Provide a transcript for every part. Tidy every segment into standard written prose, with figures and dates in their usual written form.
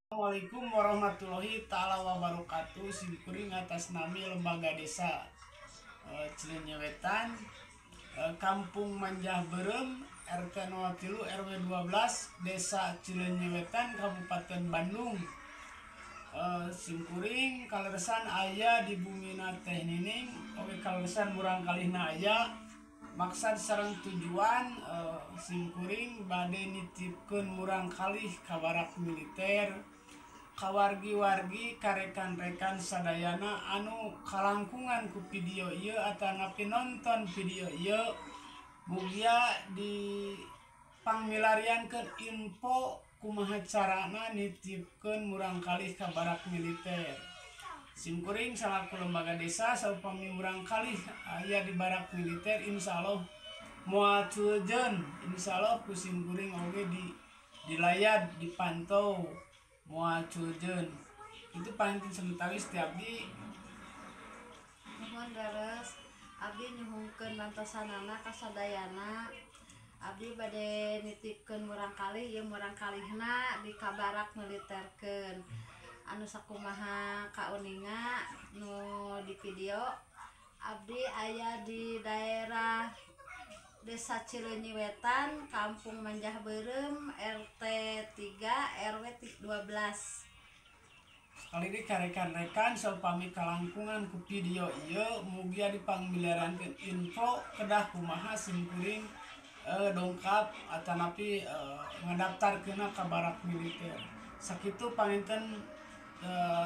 Assalamualaikum warahmatullahi taala wabarakatuh. Simkuring atas nami Lembaga Desa Cileunyi Wetan, Kampung Manjah Berem, RT 03 RW 12, Desa Cileunyi Wetan, Kabupaten Bandung. Simkuring kaleresan aya di bumina Teh Nining, oke kaleresan murang kalihna aya maksad sareng tujuan simkuring bade nitipkeun murang kalih ka barak militer, kawargi-wargi, karekan-rekan sadayana anu kalangkungan ku video ieu atanapi nonton video ieu, mugia di pangmilariankeun info kumaha carana nitipkeun murang kalih ka barak militer. Simkuring salaku lembaga desa, saupami murang kalih aya di barak militer, insyaallah moal cuejeun, insyaallah ku simkuring oge di dilayad, dipantau, moal cuejeun. Itu paling sementara setiap di Nuhun leres. Abdi nyuhunkeun bantosanana ka sadayana. Abdi bade nitipkeun murang kalih ieu, murang kalihna di ka barak militerkeun. Anu sakumaha kauninga nu di video, abdi aya di daerah Desa Cileunyi Wetan, Kampung Manjah Berem, RT 3 RW 12. Sekali deui ka rekan-rekan, saupami kalangkungan ku video ieu, mugia dipangmilariankeun info kedah kumaha simkuring dongkap atanapi ngadaftarkeunna ka barak militer. Sakitu panginten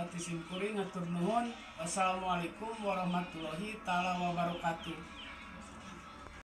ti simkuring, hatur nuhun. Wassalamualaikum warahmatullahi taala wabarakatuh.